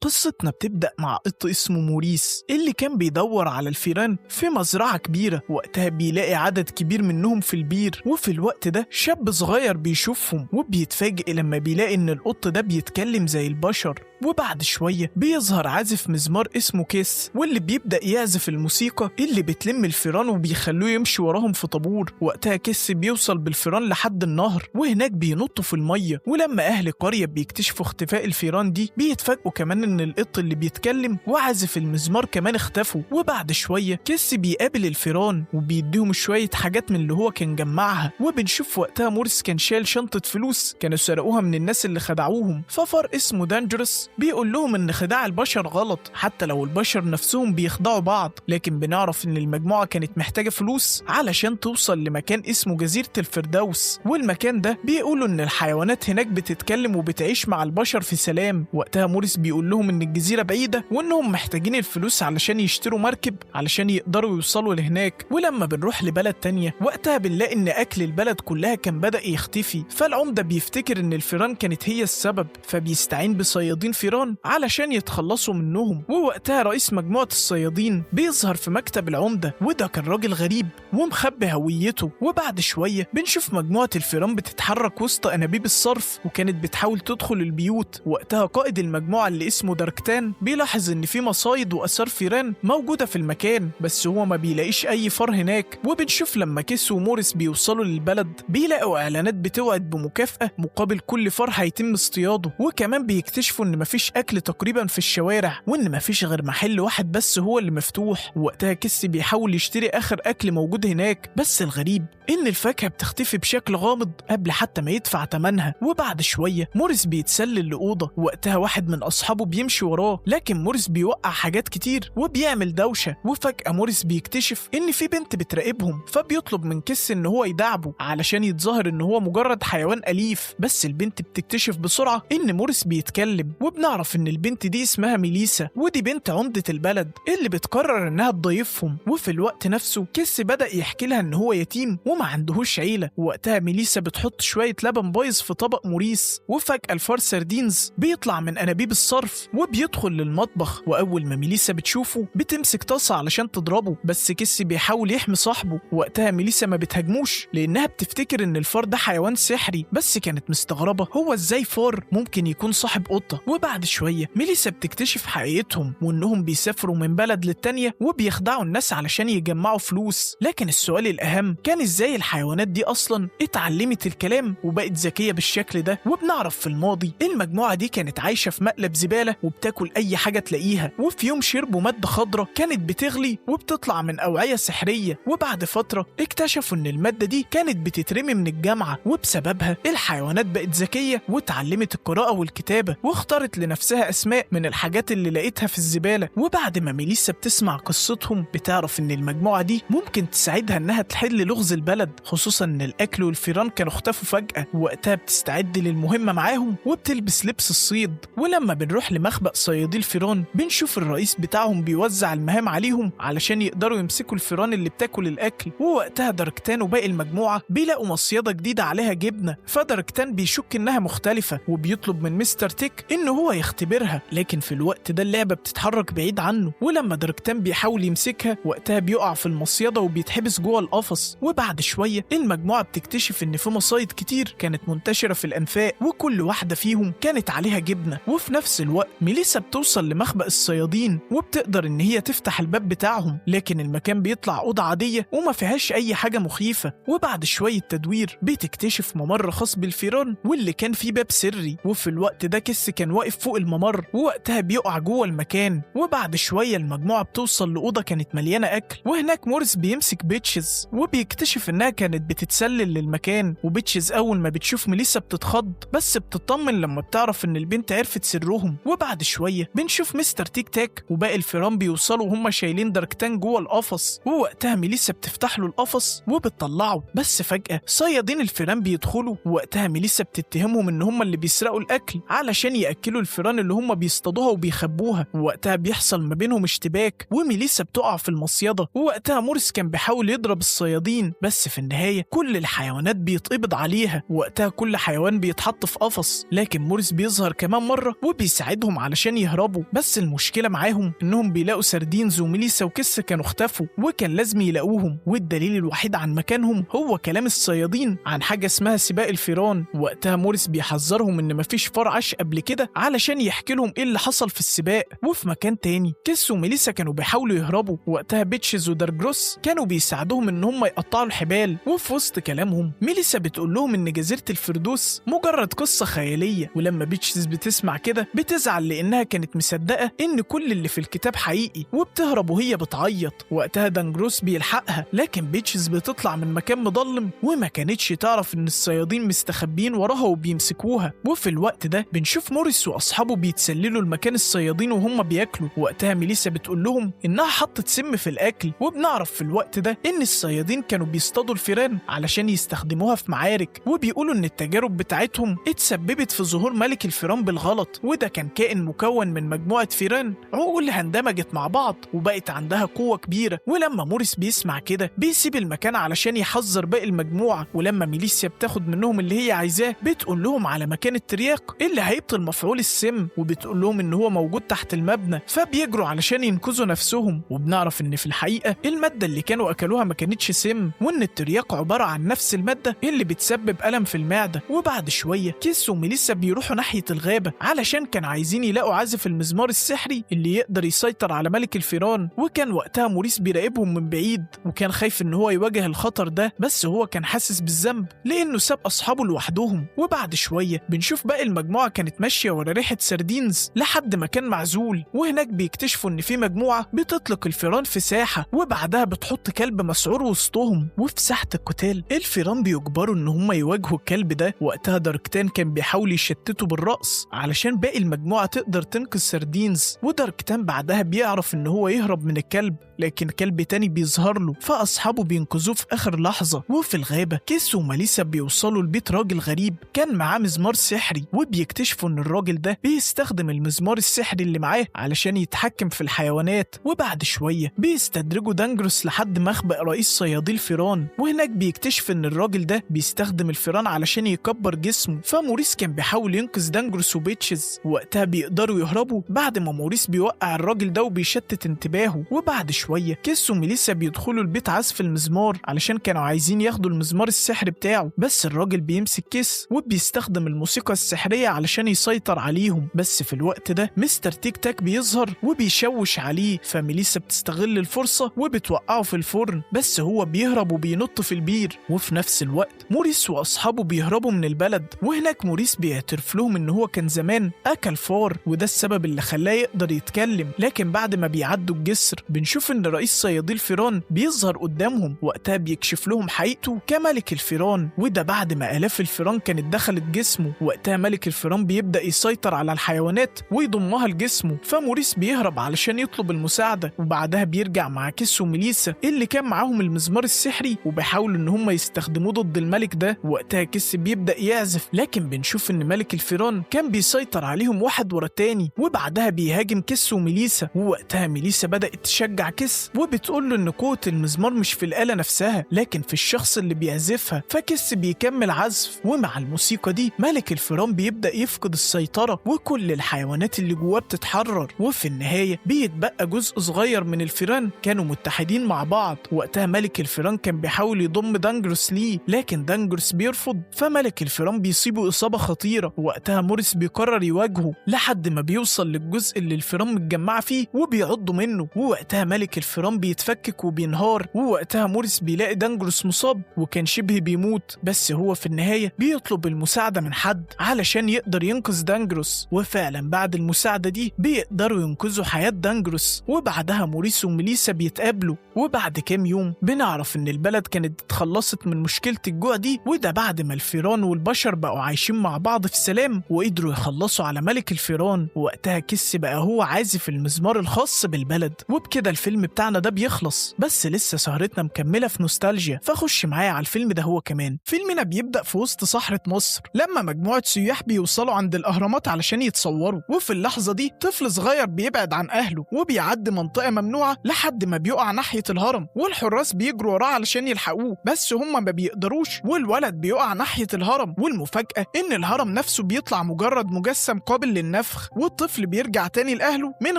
قصتنا بتبدأ مع قط اسمه موريس اللي كان بيدور على الفيران في مزرعة كبيرة. وقتها بيلاقي عدد كبير منهم في البير، وفي الوقت ده شاب صغير بيشوفهم وبيتفاجئ لما بيلاقي ان القط ده بيتكلم زي البشر. وبعد شوية بيظهر عازف مزمار اسمه كيس، واللي بيبدأ يعزف الموسيقى اللي بتلم الفيران وبيخلوه يمشي وراهم في طابور. وقتها كيس بيوصل بالفيران لحد النهر، وهناك بينطوا في المية. ولما أهل القرية بيكتشفوا اختفاء الفيران دي بيتفاجئوا كمان إن القط اللي بيتكلم وعازف المزمار كمان اختفوا. وبعد شوية كيس بيقابل الفيران وبيديهم شوية حاجات من اللي هو كان جمعها. وبنشوف وقتها موريس كان شايل شنطة فلوس كانوا سرقوها من الناس اللي خدعوهم. ففار اسمه دانجرس بيقول لهم ان خداع البشر غلط حتى لو البشر نفسهم بيخدعوا بعض، لكن بنعرف ان المجموعة كانت محتاجة فلوس علشان توصل لمكان اسمه جزيرة الفردوس، والمكان ده بيقولوا ان الحيوانات هناك بتتكلم وبتعيش مع البشر في سلام. وقتها موريس بيقول لهم ان الجزيرة بعيدة وانهم محتاجين الفلوس علشان يشتروا مركب علشان يقدروا يوصلوا لهناك. ولما بنروح لبلد تانية وقتها بنلاقي ان اكل البلد كلها كان بدأ يختفي، فالعمدة بيفتكر ان الفيران كانت هي السبب، فبيستعين بصيادين فيران علشان يتخلصوا منهم. ووقتها رئيس مجموعة الصيادين بيظهر في مكتب العمدة، وده كان راجل غريب ومخبي هويته. وبعد شوية بنشوف مجموعة الفيران بتتحرك وسط أنابيب الصرف وكانت بتحاول تدخل البيوت. وقتها قائد المجموعة اللي اسمه داركتان بيلاحظ إن في مصايد وآثار فيران موجودة في المكان، بس هو ما بيلاقيش أي فار هناك. وبنشوف لما كيس وموريس بيوصلوا للبلد بيلاقوا إعلانات بتوعد بمكافأة مقابل كل فار هيتم اصطياده، وكمان بيكتشفوا إن مفيش أكل تقريبا في الشوارع وإن مفيش غير محل واحد بس هو اللي مفتوح. وقتها كيس بيحاول يشتري آخر أكل موجود هناك، بس الغريب إن الفاكهة بتختفي بشكل غامض قبل حتى ما يدفع تمنها. وبعد شوية موريس بيتسلل لأوضة، وقتها واحد من أصحابه بيمشي وراه، لكن موريس بيوقع حاجات كتير وبيعمل دوشة. وفجأة موريس بيكتشف إن في بنت بتراقبهم، فبيطلب من كيس إن هو يداعبه علشان يتظاهر إن هو مجرد حيوان أليف، بس البنت بتكتشف بسرعة إن موريس بيتكلم. وبنعرف إن البنت دي اسمها ميليسا، ودي بنت عمدة البلد اللي بتقرر إنها تضيفهم. وفي الوقت نفسه كيس بدأ يحكي لها إن هو يتيم وما عندهوش عيلة. وقتها ميليسا بتحط شوية لبن بايظ في طبق موريس، وفجأة الفار سردينز بيطلع من أنابيب الصرف وبيدخل للمطبخ. وأول ما ميليسا بتشوفه بتمسك طاسة علشان تضربه، بس كيس بيحاول يحمي صاحبه. وقتها ميليسا ما بتهاجموش لأنها بتفتكر إن الفار ده حيوان سحري، بس كانت مستغربة هو إزاي فار ممكن يكون صاحب قطة. وبعد شوية ميليسا بتكتشف حقيقتهم وإنهم بيسافروا من بلد للتانية وبيخدعوا الناس علشان يجمعوا فلوس. لكن السؤال الأهم كان إزاي الحيوانات دي أصلا اتعلمت الكلام وبقت ذكية بالشكل ده. وبنعرف في الماضي المجموعة دي كانت عايشة في مقلب زبالة وبتاكل أي حاجة تلاقيها، وفي يوم شربوا مادة خضراء كانت بتغلي وبتطلع من أوعية سحرية. وبعد فترة اكتشفوا إن المادة دي كانت بتترمي من الجامعة، وبسببها الحيوانات بقت ذكية واتعلمت القراءة والكتابة واختارت لنفسها أسماء من الحاجات اللي لقيتها في الزبالة. وبعد ما ميليسا بتسمع قصتهم بتعرف إن المجموعة دي ممكن تساعدها إنها تحل لغز البلد، خصوصا إن الأكل والفيران كانوا اختفوا فجأة. وقتها بتستعد للمهمة معاهم وبتلبس لبس الصيد. ولما بنروح لمخبأ صيادي الفيران بنشوف الرئيس بتاعهم بيوزع المهام عليهم علشان يقدروا يمسكوا الفيران اللي بتاكل الأكل. ووقتها داركتان وباقي المجموعة بيلاقوا مصيدة جديدة عليها جبنة، فداركتان بيشك إنها مختلفة وبيطلب من مستر تيك إن هو يختبرها، لكن في الوقت ده اللعبة بتتحرك بعيد عنه. ولما داركتان بيحاول يمسكها وقتها بيقع في المصيدة وبيتحبس جوه القفص. وبعد شوية المجموعة بتكتشف إن في مصايد كتير كانت منتشرة في الأنفاق وكل واحدة فيهم كانت عليها جبنة. وفي نفس الوقت ميليسا بتوصل لمخبأ الصيادين وبتقدر إن هي تفتح الباب بتاعهم، لكن المكان بيطلع أوضة عادية وما فيهاش أي حاجة مخيفة. وبعد شوية تدوير بتكتشف ممر خاص بالفيران واللي كان فيه باب سري، وفي الوقت ده كيس كان واقف فوق الممر ووقتها بيقع جوه المكان. وبعد شوية المجموعة بتوصل لأوضة كانت مليانة أكل، وهناك موريس بيمسك بيتشز وبيكتشف إنها كانت بتتسلل للمكان. وبيتشز أول ما بتشوف ميليسا بتتخض، بس بتطمن لما بتعرف إن البنت عرفت سرهم. وبعد شوية بنشوف مستر تيك تاك وباقي الفيران بيوصلوا وهم شايلين داركتان جوه القفص، ووقتها ميليسا بتفتح له القفص وبتطلعه، بس فجأة صيادين الفيران بيدخلوا. ووقتها ميليسا بتتهمهم إن هم اللي بيسرقوا الأكل علشان يأكلوا الفيران اللي هم بيصطادوها وبيخبوها. ووقتها بيحصل ما بينهم اشتباك وميليسا بتقع في المصيدة. ووقتها موريس كان بيحاول يضرب الصيادين، بس في النهاية كل الحيوانات بيتقبض عليها. وقتها كل حيوان بيتحط في قفص، لكن موريس بيظهر كمان مرة وبيساعدهم بيساعدهم علشان يهربوا، بس المشكلة معاهم انهم بيلاقوا سردينز وميليسا وكيس كانوا اختفوا وكان لازم يلاقوهم، والدليل الوحيد عن مكانهم هو كلام الصيادين عن حاجة اسمها سباق الفيران. وقتها موريس بيحذرهم ان مفيش فار عاش قبل كده علشان يحكي لهم ايه اللي حصل في السباق. وفي مكان تاني كيس وميليسا كانوا بيحاولوا يهربوا، وقتها بيتشز ودارجروس كانوا بيساعدوهم ان هم يقطعوا الحبال. وفي وسط كلامهم ميليسا بتقول لهم ان جزيرة الفردوس مجرد قصة خيالية، ولما بيتشز بتسمع كده بتزعل لانها كانت مصدقة ان كل اللي في الكتاب حقيقي، وبتهرب وهي بتعيط. وقتها دانجروس بيلحقها، لكن بيتشز بتطلع من مكان مظلم وما كانتش تعرف ان الصيادين مستخبيين وراها وبيمسكوها. وفي الوقت ده بنشوف موريس واصحابه بيتسللوا لمكان الصيادين وهم بياكلوا. وقتها ميليسا بتقول لهم انها حطت سم في الاكل، وبنعرف في الوقت ده ان الصيادين كانوا بيصطادوا الفيران علشان يستخدموها في معارك، وبيقولوا ان التجارب بتاعتهم اتسببت في ظهور ملك الفيران بالغلط، وده كان كائن مكون من مجموعة فيران عقولها اندمجت مع بعض وبقت عندها قوة كبيرة. ولما موريس بيسمع كده بيسيب المكان علشان يحذر باقي المجموعة. ولما ميليسيا بتاخد منهم اللي هي عايزاه بتقول لهم على مكان الترياق اللي هيبطل مفعول السم، وبتقول لهم ان هو موجود تحت المبنى، فبيجروا علشان ينقذوا نفسهم. وبنعرف ان في الحقيقة المادة اللي كانوا اكلوها ما كانتش سم، وان الترياق عبارة عن نفس المادة اللي بتسبب ألم في المعدة. وبعد شوية كيس وميليسا بيروحوا ناحية الغابة علشان كان عايزين يلاقوا عازف المزمار السحري اللي يقدر يسيطر على ملك الفيران. وكان وقتها موريس بيراقبهم من بعيد وكان خايف ان هو يواجه الخطر ده، بس هو كان حاسس بالذنب لانه ساب اصحابه لوحدهم. وبعد شوية بنشوف باقي المجموعة كانت ماشية ورا ريحه سردينز لحد مكان معزول، وهناك بيكتشفوا ان في مجموعة بتطلق الفيران في ساحة، وبعدها بتحط كلب مسعور وسطهم. وفي ساحة القتال الفيران بيجبروا ان هم يواجهوا الكلب ده. وقتها داركتان كان بيحاول يشتته بالرأس علشان باقي المجموعة تقدر تنقذ سردينز، وداركتان بعدها بيعرف ان هو يهرب من الكلب، لكن كلب تاني بيظهر له فأصحابه بينقذوه في آخر لحظة. وفي الغابة كيس وماليسا بيوصلوا لبيت راجل غريب كان معاه مزمار سحري، وبيكتشفوا ان الراجل ده بيستخدم المزمار السحري اللي معاه علشان يتحكم في الحيوانات. وبعد شوية بيستدرجوا دانجروس لحد مخبأ رئيس صيادي الفيران، وهناك بيكتشف ان الراجل ده بيستخدم الفيران علشان يكبر جسمه. فموريس كان بيحاول ينقذ دانجروس وبيتشز، وقتها بيقدروا يهربوا بعد ما موريس بيوقع الراجل ده وبيشتت انتباهه. وبعد شوية كيس وميليسا بيدخلوا البيت عزف المزمار علشان كانوا عايزين ياخدوا المزمار السحري بتاعه، بس الراجل بيمسك كيس وبيستخدم الموسيقى السحرية علشان يسيطر عليهم. بس في الوقت ده مستر تيك تاك بيظهر وبيشوش عليه، فميليسا بتستغل الفرصة وبتوقعه في الفرن، بس هو بيهرب وبينط في البير. وفي نفس الوقت موريس واصحابه بيهربوا من البلد، وهناك موريس بيعترف لهم ان هو كان زمان اكل فار وده السبب اللي خلاه يقدر يتكلم. لكن بعد ما بيعدوا الجسر بنشوف ان رئيس صيادي الفيران بيظهر قدامهم، وقتها بيكشف لهم حقيقته كملك الفيران، وده بعد ما آلاف الفيران كانت دخلت جسمه. وقتها ملك الفيران بيبدأ يسيطر على الحيوانات ويضمها لجسمه، فموريس بيهرب علشان يطلب المساعدة، وبعدها بيرجع مع كيس وميليسا اللي كان معاهم المزمار السحري وبيحاولوا ان هم يستخدموه ضد الملك ده. وقتها كيس بيبدأ يعزف، لكن بنشوف ان ملك الفيران كان بيسيطر عليهم واحد ورا التاني، وبعدها بيهاجم كيس وميليسا. ووقتها ميليسا بدأت تشجع كيس وبتقول له ان قوة المزمار مش في الآلة نفسها لكن في الشخص اللي بيعزفها، فكيس بيكمل عزف، ومع الموسيقى دي ملك الفيران بيبدأ يفقد السيطرة وكل الحيوانات اللي جواه بتتحرر. وفي النهاية بيتبقى جزء صغير من الفيران كانوا متحدين مع بعض. وقتها ملك الفيران كان بيحاول يضم دانجروس ليه، لكن دانجروس بيرفض، فملك الفيران بيصيبه إصابة خطيرة. وقتها موريس بيقرر يواجهه لحد ما بيوصل للجزء اللي الفيران متجمعة فيه وبيعضوا منه، ووقتها ملك الفيران بيتفكك وبينهار. ووقتها موريس بيلاقي دانجروس مصاب وكان شبه بيموت، بس هو في النهاية بيطلب المساعدة من حد علشان يقدر ينقذ دانجروس، وفعلا بعد المساعدة دي بيقدروا ينقذوا حياة دانجروس. وبعدها موريس وميليسا بيتقابلوا، وبعد كام يوم بنعرف ان البلد كانت اتخلصت من مشكلة الجوع دي، وده بعد ما الفيران والبشر بقوا عايشين مع بعض في سلام وقدروا يخلصوا على ملك الفيران. وقتها كيس بقى هو عازف المزمار الخاص بالبلد. وبكده الفيلم الفيلم بتاعنا ده بيخلص، بس لسه سهرتنا مكملة في نوستالجيا، فخش معايا على الفيلم ده هو كمان. فيلمنا بيبدأ في وسط صحراء مصر لما مجموعة سياح بيوصلوا عند الأهرامات علشان يتصوروا، وفي اللحظة دي طفل صغير بيبعد عن أهله وبيعدي منطقة ممنوعة لحد ما بيقع ناحية الهرم، والحراس بيجروا وراه علشان يلحقوه، بس هم ما بيقدروش، والولد بيقع ناحية الهرم. والمفاجأة إن الهرم نفسه بيطلع مجرد مجسم قابل للنفخ، والطفل بيرجع تاني لأهله من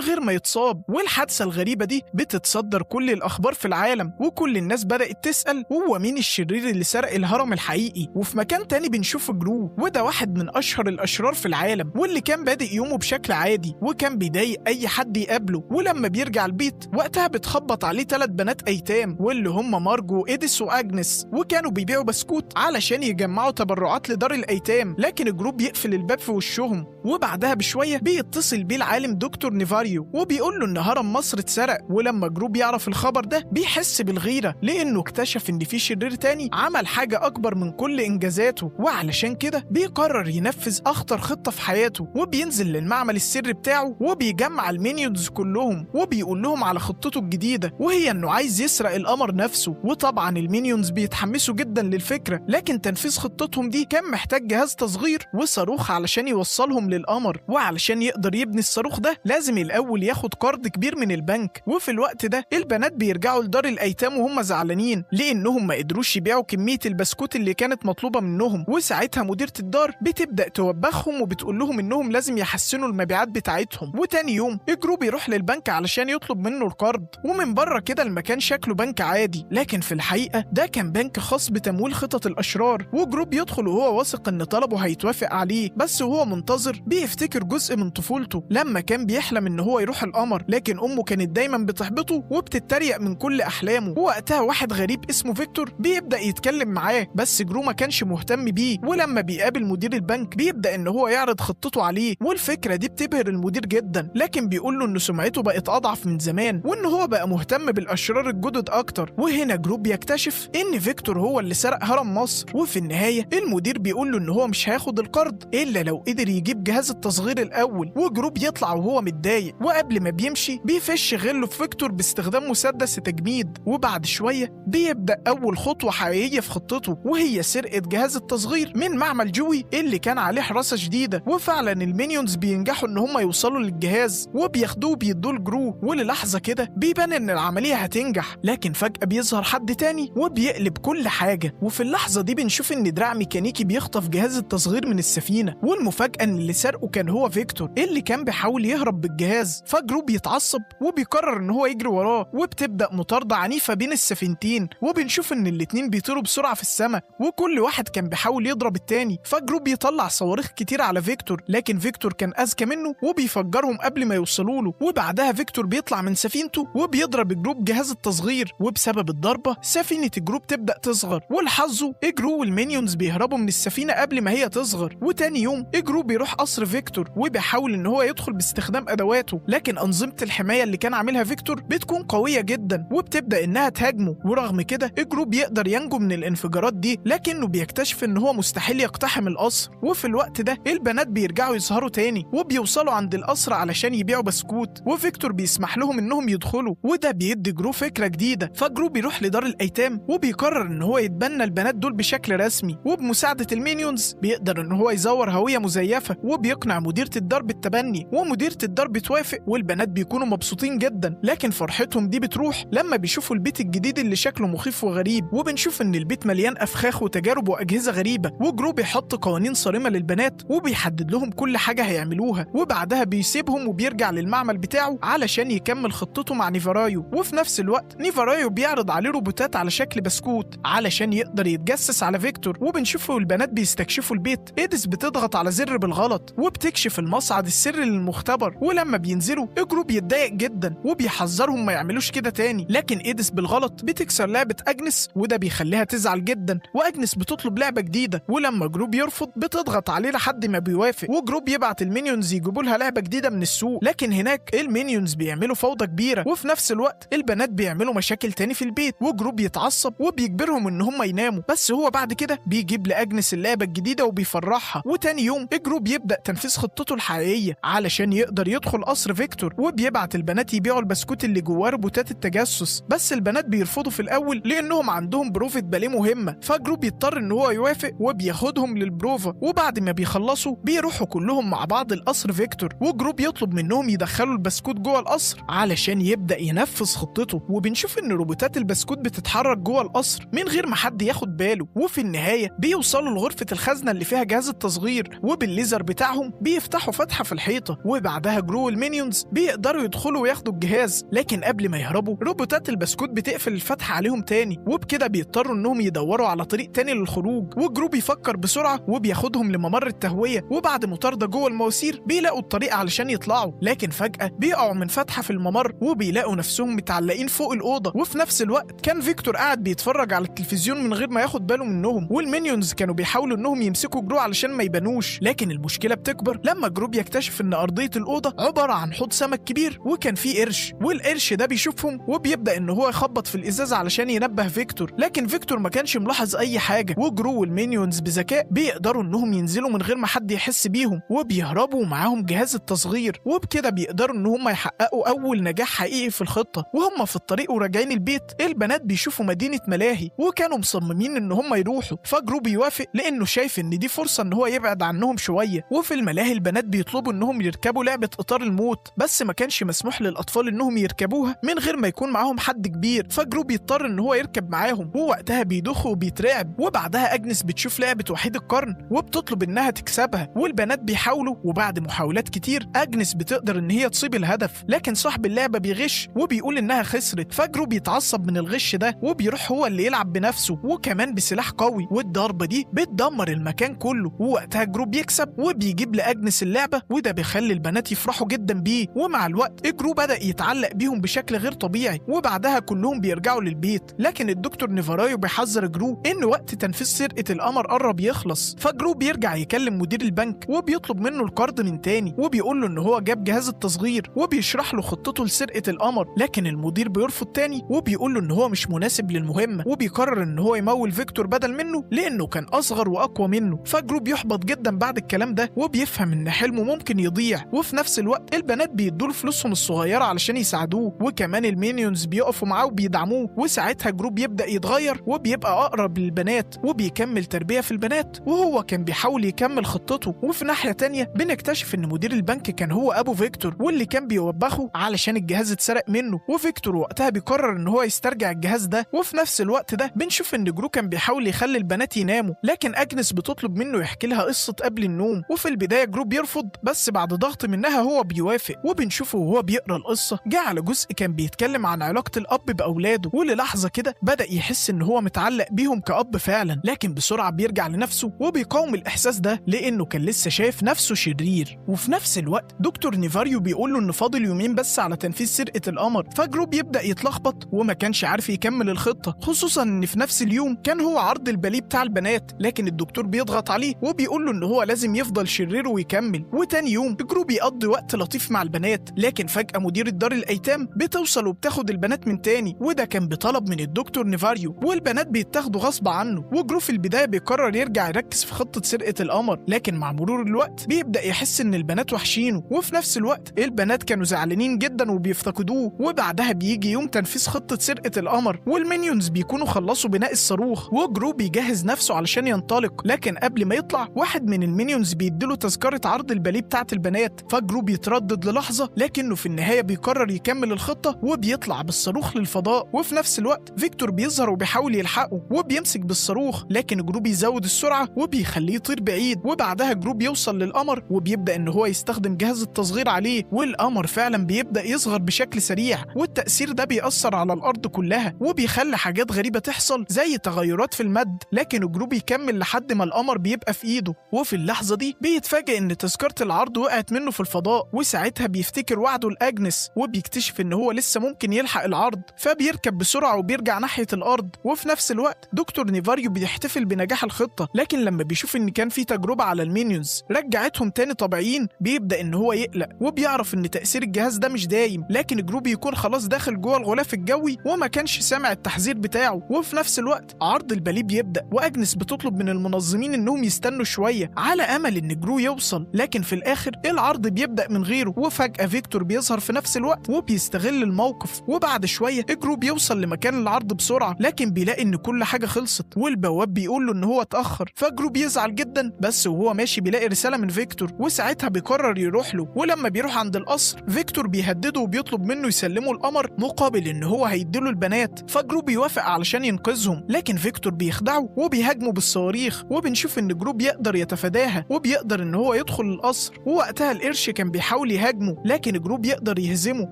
غير ما يتصاب. والحادثة الغريبة دي بتتصدر كل الأخبار في العالم، وكل الناس بدأت تسأل هو مين الشرير اللي سرق الهرم الحقيقي. وفي مكان تاني بنشوف جرو، وده واحد من أشهر الأشرار في العالم، واللي كان بادئ يومه بشكل عادي وكان بيضايق أي حد يقابله. ولما بيرجع البيت وقتها بتخبط عليه 3 بنات أيتام، واللي هم مارجو وإيديس وأجنس، وكانوا بيبيعوا بسكوت علشان يجمعوا تبرعات لدار الأيتام، لكن جرو بيقفل الباب في وشهم. وبعدها بشوية بيتصل بيه العالم دكتور نيفاريو وبيقول له إن هرم مصر اتسرق. ولما جرو بيعرف الخبر ده بيحس بالغيرة، لأنه اكتشف إن في شرير تاني عمل حاجة أكبر من كل إنجازاته، وعلشان كده بيقرر ينفذ أخطر خطة في حياته، وبينزل للمعمل السري بتاعه وبيجمع ال Minions كلهم وبيقول لهم على خطته الجديدة، وهي إنه عايز يسرق القمر نفسه. وطبعا ال Minions بيتحمسوا جدا للفكرة، لكن تنفيذ خطتهم دي كان محتاج جهاز تصغير وصاروخ علشان يوصلهم للقمر، وعلشان يقدر يبني الصاروخ ده لازم الأول ياخد قرض كبير من البنك. وفي الوقت ده البنات بيرجعوا لدار الأيتام وهم زعلانين لأنهم ما قدروش يبيعوا كمية البسكوت اللي كانت مطلوبة منهم. وساعتها مديرة الدار بتبدأ توبخهم وبتقول لهم إنهم لازم يحسنوا المبيعات بتاعتهم. وتاني يوم جرو بيروح للبنك علشان يطلب منه القرض، ومن بره كده المكان شكله بنك عادي، لكن في الحقيقة ده كان بنك خاص بتمويل خطط الأشرار. وجرو بيدخل وهو واثق إن طلبه هيتوافق عليه، بس وهو منتظر بيفتكر جزء من طفولته لما كان بيحلم إن هو يروح القمر، لكن أمه كانت دايما بتحبطه وبتتريق من كل أحلامه. ووقتها واحد غريب اسمه فيكتور بيبدأ يتكلم معاه، بس جرو ما كانش مهتم بيه. ولما بيقابل مدير البنك بيبدأ إن هو يعرض خطته عليه، والفكرة دي بتبهر المدير جدا، لكن بيقول له إن سمعته بقت أضعف من زمان وإن هو بقى مهتم بالأشرار الجدد أكتر. وهنا جرو بيكتشف إن فيكتور هو اللي سرق هرم مصر. وفي النهاية المدير بيقول له إن هو مش هياخد القرض إلا لو قدر يجيب جهاز التصغير الأول. وجرو بيطلع وهو متضايق، وقبل ما بيمشي بيفش غله في فيكتور باستخدام مسدس تجميد. وبعد شوية بيبدأ أول خطوة حقيقية في خطته، وهي سرقة جهاز التصغير من معمل جوي اللي كان عليه حراسة شديدة. وفعلا ال Minions بينجحوا إن هم يوصلوا للجهاز وبياخدوه بيدوه لجرو. وللحظة كده بيبان إن العملية هتنجح، لكن فجأة بيظهر حد تاني وبيقلب كل حاجة. وفي اللحظة دي بنشوف إن دراع ميكانيكي بيخطف جهاز التصغير من السفينة، والمفاجأة إن اللي سرقه كان هو فيكتور اللي كان بيحاول يهرب بالجهاز. فجرو بيتعصب وبيقرر إن هو يجري وراه، وبتبدأ مطاردة عنيفة بين السفينتين، وبنشوف إن الاتنين بيطيروا بسرعة في السماء وكل واحد كان بيحاول يضرب التاني. فجرو بيطلع صواريخ كتير على فيكتور، لكن فيكتور كان أذكى منه وبيفجرهم قبل ما يوصلوا له. وبعدها فيكتور بيطلع من سفينته وبيضرب جرو بجهاز التصغير، وبسبب الضربة سفينة جرو بتبدأ تصغر. ولحظه جرو وال Minions بيهربوا من السفينة قبل ما هي تصغر. وتاني يوم جرو بيروح قصر فيكتور وبيحاول ان هو يدخل باستخدام ادواته، لكن انظمة الحماية اللي كان عاملها فيكتور بتكون قوية جدا وبتبدأ انها تهاجمه. ورغم كده جرو بيقدر ينجو من الانفجارات دي، لكنه بيكتشف ان هو مستحيل يقتحم القصر. وفي الوقت ده البنات بيرجعوا يسهروا تاني وبيوصلوا عند القصر علشان يبيعوا بسكوت، وفيكتور بيسمح لهم انهم يدخلوا، وده بيدي جرو فكرة جديدة. فجرو بيروح لدار الايتام وبيقرر ان هو يتبنى البنات دول بشكل رسمي، وبمساعدة ال Minions بيقدر ان هو يزور هوية مزيفة وبيقنع مديرة الدار بالتبني، ومديرة الدار بتوافق والبنات بيكونوا مبسوطين جدا. لكن فرحتهم دي بتروح لما بيشوفوا البيت الجديد اللي شكله مخيف وغريب، وبنشوف ان البيت مليان افخاخ وتجارب واجهزة غريبة. وجرو بيحط قوانين صارمة للبنات وبيحدد لهم كل حاجة هيعملوها، وبعدها بيسيبهم وبيرجع للمعمل بتاعه علشان يكمل خطته مع نيفارايو. وفي نفس الوقت نيفارايو بيعرض عليه روبوتات على شكل بسكوت علشان يقدر يتجسس على فيكتور. وبنشوفه البنات بيستكشفوا البيت، إيديس بتضغط على زر بالغلط وبتكشف المصعد السري للمختبر. ولما بينزلوا جرو بيتضايق جدا وبيحذرهم ما يعملوش كده تاني، لكن إيديس بالغلط بتكسر لعبة أجنس وده بيخليها تزعل جدا، وأجنس بتطلب لعبة جديدة، ولما جرو بيرفض بتضغط عليه لحد ما بيوافق. وجرو بيبعت ال Minions يجيبوا لها لعبة جديدة من السوق، لكن هناك ال Minions بيعملوا فوضى كبيرة، وفي نفس الوقت البنات بيعملوا مشاكل تاني في البيت. وجرو بيتعصب وبيجبرهم ان هم يناموا، بس هو بعد كده بيجيب لأجنس اللعبة الجديدة وبيفرحها. وتاني يوم جرو بيبدأ تنفيذ خطته الحقيقية علشان يقدر يدخل قصر فيكتور، وبيبعت البنات يبيعوا البسكوت اللي اللي جواه روبوتات التجسس، بس البنات بيرفضوا في الاول لانهم عندهم بروفة باليه مهمة، فجرو بيضطر ان هو يوافق وبياخدهم للبروفة. وبعد ما بيخلصوا بيروحوا كلهم مع بعض القصر فيكتور، وجرو بيطلب منهم يدخلوا البسكوت جوه القصر علشان يبدأ ينفذ خطته. وبنشوف ان روبوتات البسكوت بتتحرك جوه القصر من غير ما حد ياخد باله. وفي النهاية بيوصلوا لغرفة الخزنة اللي فيها جهاز التصغير، وبالليزر بتاعهم بيفتحوا فتحة في الحيطة، وبعدها جرو وال minions بيقدروا يدخلوا وياخدوا الجهاز. لكن قبل ما يهربوا روبوتات البسكوت بتقفل الفتحة عليهم تاني، وبكده بيضطروا انهم يدوروا على طريق تاني للخروج. وجرو بيفكر بسرعة وبياخدهم لممر التهوية، وبعد مطاردة جوه المواسير بيلاقوا الطريق علشان يطلعوا، لكن فجأة بيقعوا من فتحة في الممر وبيلاقوا نفسهم متعلقين فوق الأوضة. وفي نفس الوقت كان فيكتور قاعد بيتفرج على التلفزيون من غير ما ياخد باله منهم، وال minions كانوا بيحاولوا انهم يمسكوا جرو علشان ما يبانوش. لكن المشكلة بتكبر لما جرو بيكتشف ان أرضية الأوضة عبارة عن حوض سمك كبير وكان فيه قرش، والقرش ده بيشوفهم وبيبدأ ان هو يخبط في الإزاز علشان ينبه فيكتور، لكن فيكتور ما كانش ملاحظ أي حاجة. وجرو وال minions بذكاء بيقدروا انهم ينزلوا من غير ما حد يحس بيهم، وبيهربوا معاهم جهاز التصغير، وبكده بيقدروا ان هم يحققوا أول نجاح حقيقي في الخطة. وهم في الطريق وراجعين البيت البنات بيشوفوا مدينة ملاهي وكانوا مصممين ان هم يروحوا، فجرو بيوافق لانه شايف ان دي فرصة ان هو يبعد عنهم شوية. وفي الملاهي البنات بيطلبوا انهم يركبوا لعبة قطار الموت، بس ما كانش مسموح للأطفال انهم يركبوها من غير ما يكون معاهم حد كبير، فجرو بيضطر ان هو يركب معاهم، ووقتها بيدخ وبيترعب. وبعدها أجنس بتشوف لعبة وحيد القرن وبتطلب انها تكسبها، والبنات بيحاولوا، وبعد محاولات كتير أجنس بتقدر ان هي تصيب الهدف، لكن صاحب اللعبة بيغش وبيقول انها خسرت. فجرو بيتعصب من الغش ده وبيروح هو اللي يلعب بنفسه وكمان بسلاح قوي، والضربة دي بتدمر المكان كله. ووقتها جرو بيكسب وبيجيب لأجنس اللعبة، وده بيخلي البنات يفرحوا جدا بيه. ومع الوقت جرو بدأ يتعلق بيهم بشكل غير طبيعي، وبعدها كلهم بيرجعوا للبيت. لكن الدكتور نيفارايو بيحذر جرو ان وقت تنفيذ سرقة القمر قرب يخلص، فجرو بيرجع يكلم مدير البنك وبيطلب منه القرض من تاني، وبيقول له ان هو جاب جهاز التصغير وبيشرح له خطته لسرقة القمر، لكن المدير بيرفض تاني وبيقول له ان هو مش مناسب للمهمة، وبيقرر ان هو يمول فيكتور بدل منه لانه كان اصغر واقوى منه. فجرو بيحبط جدا بعد الكلام ده وبيفهم ان حلمه ممكن يضيع. وفي نفس الوقت البنات بيدوا له فلوسهم الصغيرة علشان يساعدوه، وكمان ال minions بيقفوا معاه وبيدعموه. وساعتها جرو بيبدأ يتغير وبيبقى اقرب للبنات وبيكمل تربية في البنات، وهو كان بيحاول يكمل خطته. وفي ناحية تانية بنكتشف ان مدير البنك كان هو ابو فيكتور، واللي كان بيوبخه علشان الجهاز اتسرق منه، وفيكتور وقتها بيقرر ان هو يسترجع الجهاز ده. وفي نفس الوقت ده بنشوف ان جرو كان بيحاول يخلي البنات يناموا، لكن اجنس بتطلب منه يحكي لها قصة قبل النوم. وفي البداية جرو بيرفض، بس بعد ضغط منها هو بيوافق. وبنشوفه وهو بيقرا القصة جه على جزء كان بيتكلم عن علاقة الاب باولاده، وللحظة كده بدأ يحس ان هو متعلق بيهم كأب فعلا، لكن بسرعة بيرجع لنفسه وبيقاوم الإحساس ده لأنه كان لسه شايف نفسه شرير. وفي نفس الوقت دكتور نيفاريو بيقول له إن فاضل يومين بس على تنفيذ سرقة القمر، فجرو بيبدأ يتلخبط وما كانش عارف يكمل الخطة، خصوصا إن في نفس اليوم كان هو عرض الباليه بتاع البنات، لكن الدكتور بيضغط عليه وبيقول له إن هو لازم يفضل شرير ويكمل. وتاني يوم جرو بيقضي وقت لطيف مع البنات، لكن فجأة مدير الدار الأيتام بتوصل وبتاخد البنات من تاني، وده كان بطلب من الدكتور نيفاريو، والبنات بيتاخدوا غصب عنه. وجرو في البداية بيقرر يرجع يركز في خطة سرقة القمر، لكن مع مرور الوقت بيبدأ يحس إن البنات وحشينه، وفي نفس الوقت البنات كانوا زعلانين جدا وبيفتقدوه. وبعدها بيجي يوم تنفيذ خطة سرقة القمر، وال minions بيكونوا خلصوا بناء الصاروخ، وجرو بيجهز نفسه علشان ينطلق، لكن قبل ما يطلع واحد من ال minions بيديله تذكرة عرض الباليه بتاعة البنات، فجرو بيتردد للحظة لكنه في النهاية بيقرر يكمل الخطة وبيطلع بالصاروخ للفضاء. وفي نفس الوقت فيكتور بيظهر وبيحاول يلحقه وبيمسك بالصاروخ، لكن جرو بيزود السرعة وبيخليه يطير بعيد. وبعدها جرو بيوصل للقمر وبيبدأ ان هو يستخدم جهاز التصغير عليه، والقمر فعلا بيبدأ يصغر بشكل سريع، والتأثير ده بيأثر على الأرض كلها وبيخلي حاجات غريبة تحصل زي تغيرات في المد، لكن جرو بيكمل لحد ما القمر بيبقى في ايده. وفي اللحظة دي بيتفاجئ ان تذكرة العرض وقعت منه في الفضاء، وساعتها بيفتكر وعده لأجنس وبيكتشف ان هو لسه ممكن يلحق العرض، فبيركب بسرعة وبيرجع ناحية الأرض. وفي نفس الوقت دكتور نيفاريو بيحتفل بنجاح الخطة، لكن لما بيشوف ان كان في تجربة على ال minions رجعتهم تاني طبيعيين بيبدأ ان هو يقلق، وبيعرف ان تأثير الجهاز ده مش دايم، لكن جرو بيكون خلاص داخل جوه الغلاف الجوي وما كانش سامع التحذير بتاعه. وفي نفس الوقت عرض الباليه بيبدأ، وأجنس بتطلب من المنظمين انهم يستنوا شوية على امل ان جرو يوصل، لكن في الاخر العرض بيبدأ من غيره. وفجأة فيكتور بيظهر في نفس الوقت وبيستنى بيستغل الموقف. وبعد شوية جرو بيوصل لمكان العرض بسرعة، لكن بيلاقي ان كل حاجة خلصت والبواب بيقول له ان هو اتاخر، فجرو بيزعل جدا. بس وهو ماشي بيلاقي رسالة من فيكتور، وساعتها بيقرر يروح له. ولما بيروح عند القصر فيكتور بيهدده وبيطلب منه يسلمه القمر مقابل ان هو هيديله البنات، فجرو بيوافق علشان ينقذهم، لكن فيكتور بيخدعه وبيهاجمه بالصواريخ. وبنشوف ان جرو بيقدر يتفاداها وبيقدر ان هو يدخل القصر، ووقتها القرش كان بيحاول يهاجمه لكن جرو بيقدر يهزمه.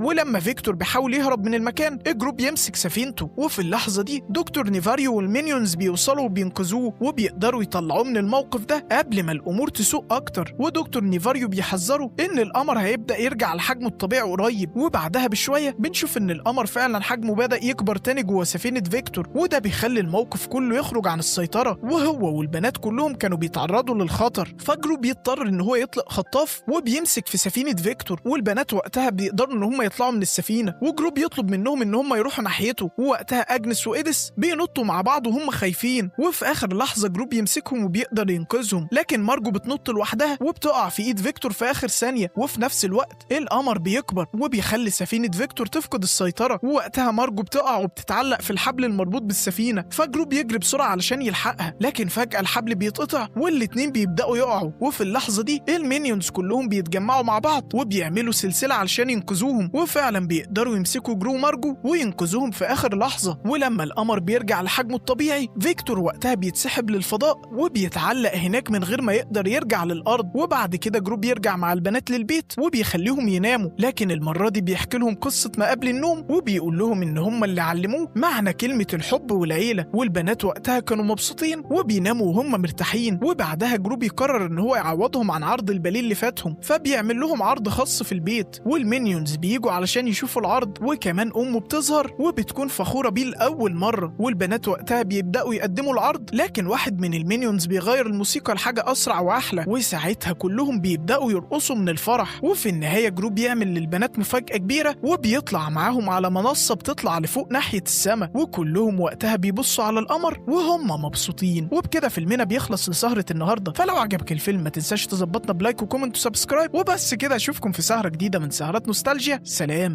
ولما فيكتور بيحاول يهرب من المكان جرو بيمسك سفينته، وفي اللحظة دي دكتور نيفاريو وال minions بيوصلوا وبينقذوه وبيقدروا يطلعوه من الموقف ده قبل ما الامور تسوء اكتر. ودكتور نيفاريو بيحذره ان القمر هيبدا يرجع لحجمه الطبيعي قريب. وبعدها بشوية بنشوف ان القمر فعلا حجمه بدا يكبر تاني جوه سفينة فيكتور، وده بيخلي الموقف كله يخرج عن السيطرة، وهو والبنات كلهم كانوا بيتعرضوا للخطر. فجرو بيضطر ان هو يطلق خطاف وبيمسك في سفينة فيكتور، والبنات وقتها بيقدروا ان هم يطلعوا من السفينة، وجرو بيطلب منهم ان هم يروحوا ناحيته. ووقتها اجنس وإيديس بينطوا مع بعض وهم خايفين، وفي اخر لحظة جرو بيمسكهم وبيقدر ينقذهم، لكن مارجو بتنط لوحدها وبتقع في ايد فيكتور في اخر ثانية. وفي نفس الوقت القمر بيكبر وبيخلي سفينة فيكتور تفقد السيطرة، ووقتها مارجو بتقع وبتتعلق في الحبل المربوط بالسفينة، فجرو بيجري بسرعة علشان يلحقها، لكن فجاة الحبل بيتقطع والاتنين بيبداوا يقعوا. وفي اللحظة دي ال minions كلهم بيتجمعوا مع بعض وبيعملوا سلسلة علشان ينقذوهم، وفعلا بيقدروا يمسكوا جرو ومارجو وينقذوهم في اخر لحظة. ولما القمر بيرجع لحجمه الطبيعي فيكتور وقتها بيتسحب للفضاء وبيتعلق هناك من غير ما يقدر يرجع للارض. وبعد كده جرو بيرجع مع البنات للبيت وبيخليهم يناموا، لكن المرة دي بيحكي لهم قصة ما قبل النوم وبيقول لهم ان هم اللي علموه معنى كلمة الحب والعيلة. والبنات وقتها كانوا مبسوطين وبيناموا وهم مرتاحين. وبعدها جرو بيقرر ان هو يعوضهم عن عرض الباليه اللي فاتهم، فبيعمل لهم عرض خاص في البيت، وال minions بيجوا علشان يشوفوا العرض، وكمان امه بتظهر وبتكون فخورة بيه لاول مرة. والبنات وقتها بيبداوا يقدموا العرض، لكن واحد من ال minions بيغير الموسيقى لحاجة اسرع واحلى، وساعتها كلهم بيبداوا يرقصوا من الفرح. وفي النهاية جرو بيعمل للبنات مفاجاة كبيرة وبيطلع معاهم على منصة بتطلع لفوق ناحية السماء، وكلهم وقتها بيبصوا على القمر وهم مبسوطين. وبكده فيلمنا بيخلص لسهره النهارده. فلو عجبك الفيلم ما تنساش تظبطنا ب like و comment و subscribe. وبس كده، اشوفكم في سهره جديدة من سهرات نوستالجيا. سلام.